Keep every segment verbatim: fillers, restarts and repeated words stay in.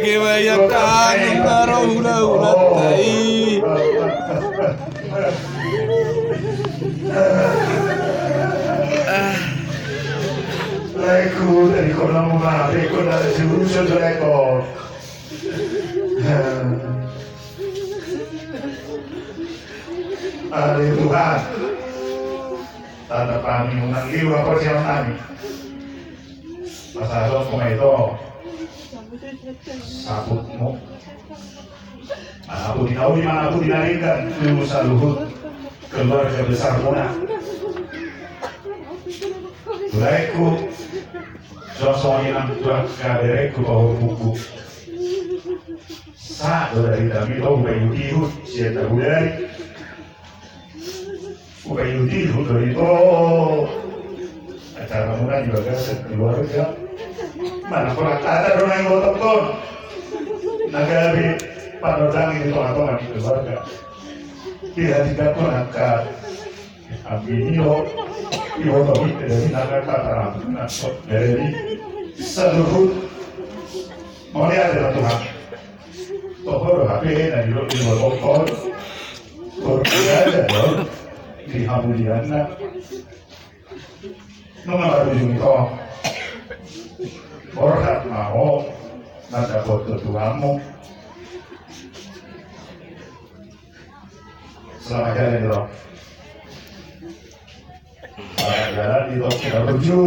Kebayangkan na ro hulahulanta i. Laeku, dari kono ma, dari kono dari si Urusan tu laeku. Ale Tuhan, tanda pangihunan liwa porsiaon nami. Pasahat ma ito saputmu. Mana pun di nauli, mana pun di naringgan, tu saluhut keluarga besar muna. Laeku, sosok inang tuak kabereku pahompuku. Sa do dari kami do hupaihut-ihut sian tabulari. Hupaihut-ihut do ito acara muna di bagasan keluarga. Mana pola kata do nang ibotohon na gabe panondangi di tonga-tonga ni keluarga. Di hati dapur angka Ami ni ho, iboto hita dari nangka tataram na sok dari saluhut. Mauliate ma Tuhan. Toho do hape na di lo di lo tokol. Berkata do di hamulianna. Nunga marujung ito. Borhat ma ho nandapot tu Tuhanmu. Selamat jalan, Bro. Selamat jalan di Tokyo Menuju.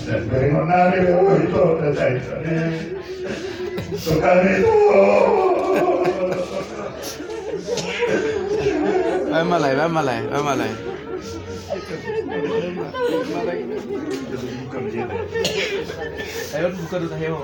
Dan beri menari, Bro, itu dan saya tadi. Sekali itu. Vai malai, vai malai, vai malai. Ayo buka dulu, ayo.